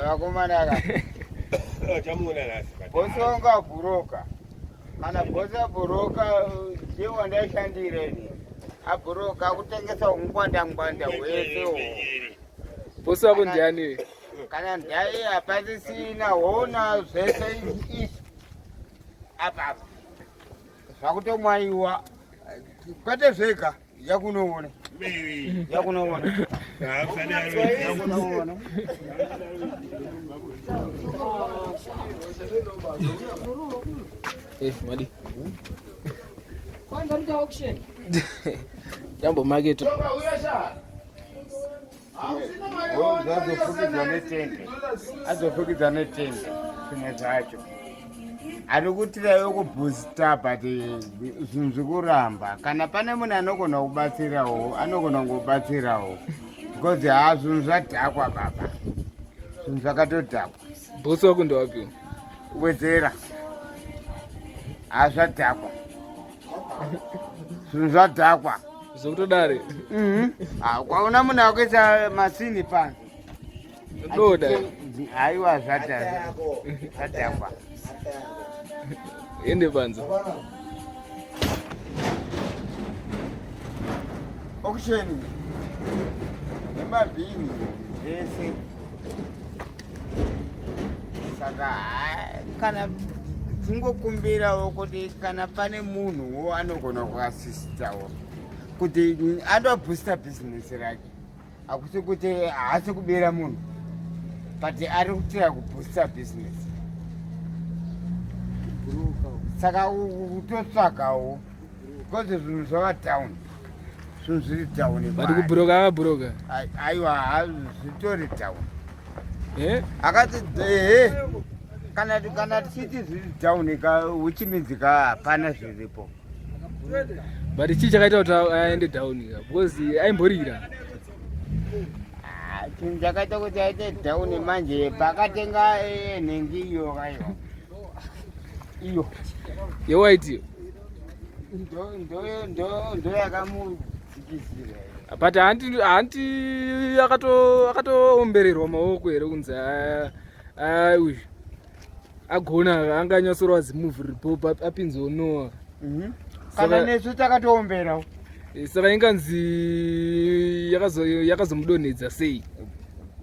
Vakomana ka. Bosi wangu abhuroka. Kana bosi abhuroka ndiye wandaishandira ini. Abhuroka akutengesa ungwanda ngwanda hwese uhwo. Bosi wako ndiani? Kana ndai hapasisina hona zvese izvi apa apa. Zvakutomwaiwa kwete zvega. Yakunoona. Yakunoona. Yakunoona. Eh, madi. Jambo market. Azofukidza netende. Azofukidza netende. Zvimwe zvacho. Ari kutirayo kubooster but zvinhu zvikuramba. Kana pane munhu anogona kubatsirawo, anogona kungobatsirawo. Because haa zvinhu zvadhakwa baba. Zvinhu zvakatodhakwa. Boss wako ndewapi? Wedzera. Haa zvadhakwa. Zvinhu zvadhakwa. Zvokutodare. Mhm. Ah, kwaona munhu akuisa masini pano. Ndoda. Haiwa zvadhakwa. Zvadhakwa. Ende panze. Auction. Nemabhini zvese. Saka kana tingokumbirawo kuti kana pane munhuwo anogona kuasistawo kuti andobooster business rake. Hakusi kuti haasi kubira munhu but ari kutira kubooster business. Saka utotsvagawo because zvinhu zvava down. Zvinhu zviri down. But kubhuroka akabhuroka. Aiwa zvitori down. Eh? Akati ehe kana kana tichiti zviri down ka which means ka hapana zviripo. But chii chakaita kuti aende down ka because aimborira. Ah, chinhu chakaita kuti aite down manje pakatenga eh, nhengi iyo kayo. Iyo. Yewhite iyo. Ndo ndo ndo ndo yakamudzikisira. But hanti hanti akato akatoombererwa maoko here kunzi ah uyu agona anganyatsorwa zimove ripo apinzwa noa. Mhm. Kana nesu takatoomberawo. Eh, saka inganzi yakazomudonhedza sei?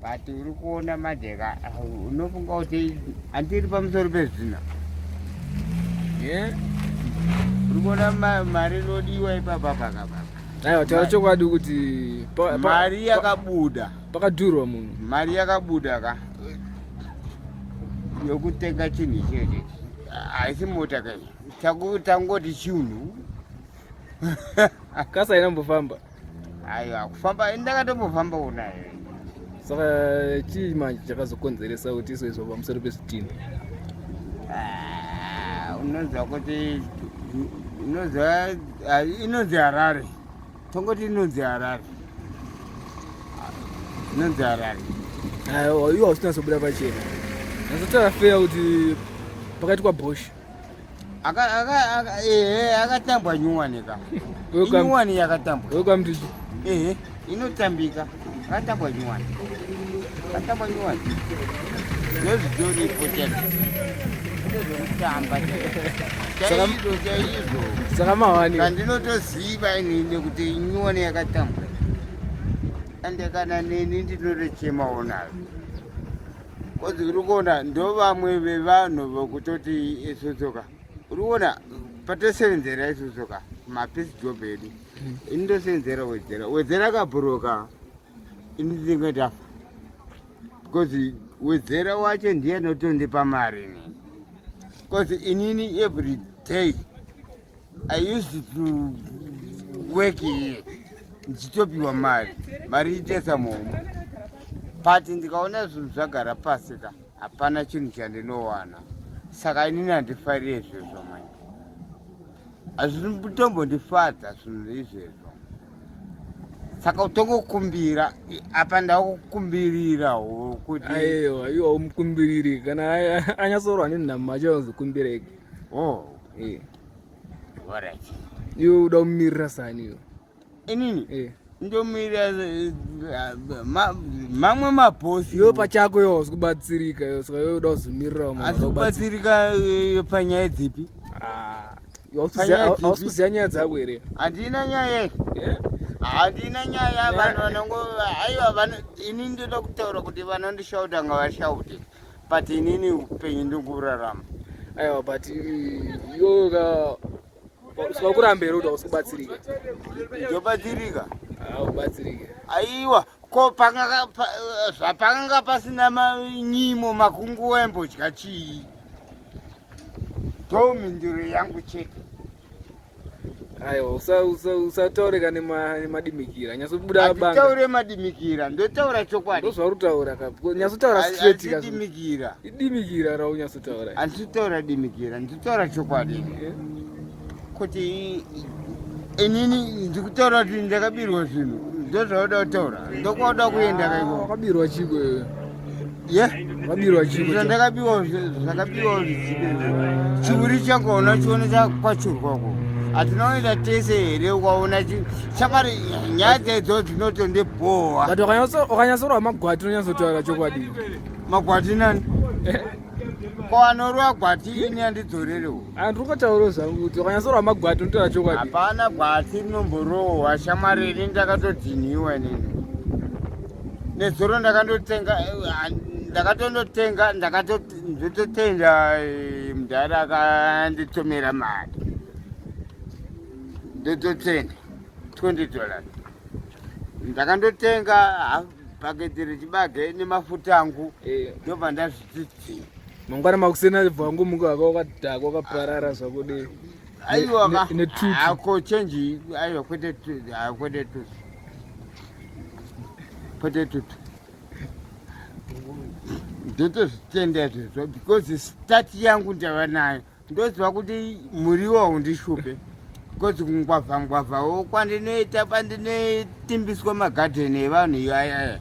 But uri kuona manje ka unofunga kuti handiri pamusoro pezvina. Yeah. Uri kuona mari inodiwa ipapa pakapapa. Aiwa taura chokwadi kuti mari yakabuda pakadhurwa munhu. Mari yakabuda ka yokutenga chinhu icheche haisi mota kai tangoti chinhu kasa haina kumbofamba. Aiwa kufamba ndakatombofamba unayo. Saka chii manje chakazokonzeresa kuti izoizwa pamusoro pezvitinha? Ah, unonzwa kuti unonzwa ah, inonzi Harare tongoti inonzi Harare inonzi Harare. Aiwa iwo hausina kuzobuda pachena. Nazotaura feya kuti pakaitwa bosh. Ehe akatambwa nyuwani ka nyuwani yakatambwa welcome to ehe inotambika akatambwa nyuwani akatambwa nyuwani ndozvitoripo chaizvo ndozvekutamba chaizvo chaizvo saka mawani kandinotoziva inini kuti nyuwani yakatambwa ande kana neni ndinotochemawo nazvo Kozi uri kuona ndovamwe vevanhu vokutoti isusu ka uri kuona patosevenzera isusu ka mapisi job edu ini ndosevenzera wedzera wedzera akabhuroka ini ndinge ndafa because wedzera wacho ndiye anotondipa mari ini because inini every day I used to work here ndichitopiwa mari mari itesa muhomwe but ndikaona zvinhu zvagara pasi ka hapana chinhu chandinowana saka inini handifarire izvezvo manje hazvitombondifadza zvinhu izvezvo saka utongokumbira apa ndakukumbirirawo kuti aiwa iwa umukumbiriri kana anyatsorwa nenhamo acho anozokumbira ega oh eh. Alright. Iwe uda kumirira sani iwe inini eh. Ndomira mamwe mabhosi. Iwe pachako iwe hausi kubatsirika iwe, saka iwe uda kuzomirira vamwe. Asi kubatsirika panyaya dzipi? Ah, hausi kuziva nyaya dzako here? Handina nyaya. Handina nyaya. Vanhu vanongo aiwa, ini ndoda kutaura kuti vanondishauta ngavashaute, but inini upenyu ndinkurarama. Aiwa, but iwe ka usika kuramba here kuti hausi kubatsirika? Ndobatsirika. Ubatsirike. Aiwa, ko zvapakanga pasina manyimo makungu waimbodya chii? Ndo mhinduro yangu chete. Aiwa, usataureka nemadimikira, nyatsobuda banga. Handitaure madimikira, ndotaura chokwadi. Ndozvauri kutaura ka, nyatsotaura straight ka. Dimikira. Idimikira raunyatsotaura. Handitaura dimikira, nditaura chokwadi. Kuti inini ndikutaura kuti ndakabirwa zvinhu, ndozvauda kutaura, ndokwauda kuenda kaiko. Wakabirwa chiko iwe? Ye? Wakabirwa chiko? Zvandakabiwa, zvakabiwa zvidzibe. Chihuri changu unochiona chakwachurwako. Hatinoenda tese here? Ukaona chamari nyaya dzedzo dzinotondibhowa. But wakanyatsorwa magwati, unonyatsotaura chokwadi. Magwati nani? Ko anorwa gwati ini handidzorerewo. Andiri kutaura zvangu kuti wakanyatsorwa magwati unotaura chokwadi. Hapana gwati rinomborohwa, shamwari. Ini ndakatodhiniwa inini. Nezuro ndakandotenga, ndakatondotenga, ndototenda mudhara akanditomera mari, ndototenda $20. Ndakandotenga paketi rechibage nemafuta angu, ndobva ndazviti. Mangwana makuseni bva wangomuka waka wakadhakwa, wakaparara zvako de. Aiwa, ako chenji, aiwa, kwete, kwete tutu, kwete tutu. Ndotozvitenda izvozvo because start yangu ndava nayo. Ndoziva kuti muriwo haundishupe because kungwavha ngwavhawo kwandinoita pandinotimbiswa magadheni evanhu iyayaya,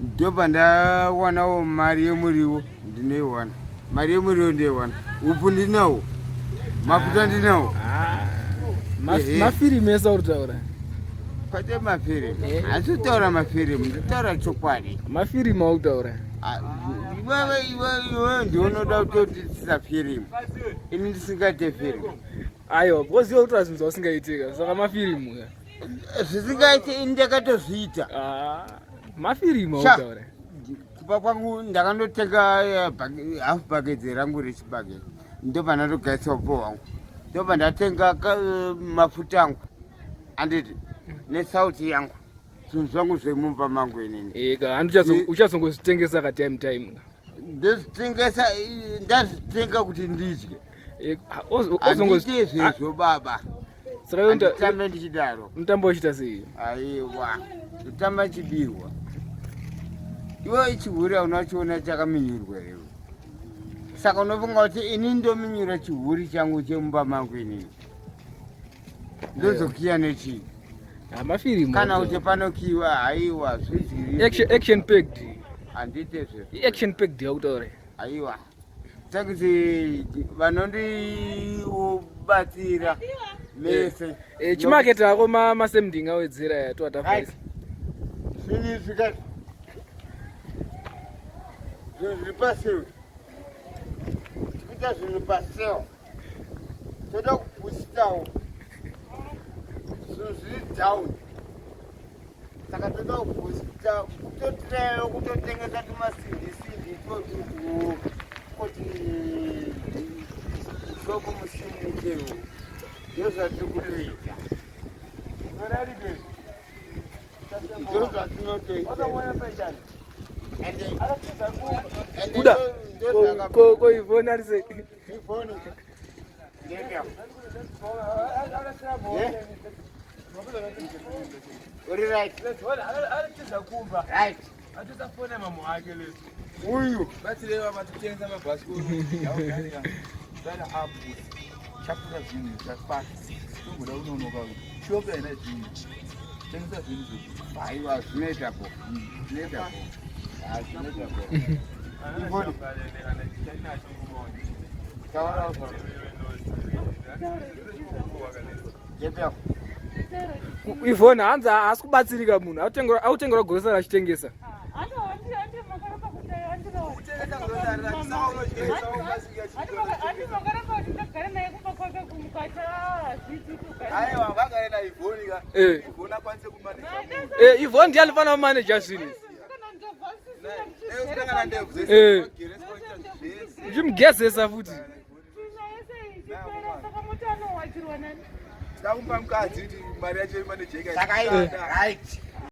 ndobva ndawanawo mari yemuriwo. Ndinoiwana mari yemuriwo, ndoiwana. Upfu ndinawo, mafuta ndinawo. Mafirimu ese uri kutaura. Kwete mafirimu, hasi kutaura mafirimu, ndotaura chokwadi. Mafirimu auri kutaura. Iwewe, iwe, iwe ndionoda kutotisa firimu, ini ndisingaite firimu. Aiwa, because iwe kutaura zvinhu zvausingaitika, saka mafirimu ka. Zvisingaite, ini ndakatozviita. Mafirimu auri kutaura. Kupa kwangu ndakandotenga half bucket rangu rechibage, ndobva ndatogaisa upo hwangu, ndobva ndatenga mafuta angu, anditi, nesauti yangu, zvinhu zvangu zvemumba mangu inini. Eka uchazongozvitengesa ka time time. Ndozvitengesa, ndazvitenga kuti ndidye. Handite zvezvo, baba. Saka iwe Handitambe ndichidaro. Mutambo uchiita sei? Aiwa, ndotamba chibirwa. Iwe chihuri unachiona chakaminyurwa here? Saka unofunga kuti ini ndominyura chihuri changu chemumba mangu inini, ndozokiya nechii? Mafirimu. Kana kuti panokiwa, haiwa, zvidyiri. Action packed. Handite zvezvo. Action packed yakutaura. Aiwa, takuti vanondibatsira mese. Chimaketi ako masemding awedzera yatowatafaisa. Zvinhu izvi ka, zvinhu zviri pasale, tikuita zvinhu pasale, toda kuboostawo zvinhu zviri down, saka toda kuboosta, kutotrayo kutotengesa tumasimbi simbi totutu kuti shoko musimukewo. Ndozvatiri kutoita, ndozvatinotoita. Kuda ko ivona rise. Ifoni. Yeah. Uri right. Right. Uyu. Batsireva matitengesa mabhasikoro sara apo chapura zvinhu zvafaka, tomboda kunonoka shopu haina zvinhu, tengesa zvinhu zvo. Aiwa, zvinoita po. Zvinoita po. Ah, zvinoita po. Ifoni. Taura utaura. Jepe. Ivona hanzi haasi kubatsirika munhu akutengerwa grocery achitengesa. Eh. Eh, Ivona ndiye anofanira kumaneja zvinhu. Eh. Uchimugezesa futi. Takumpa mukadzi kuti mari yacho imanejeka. Saka right.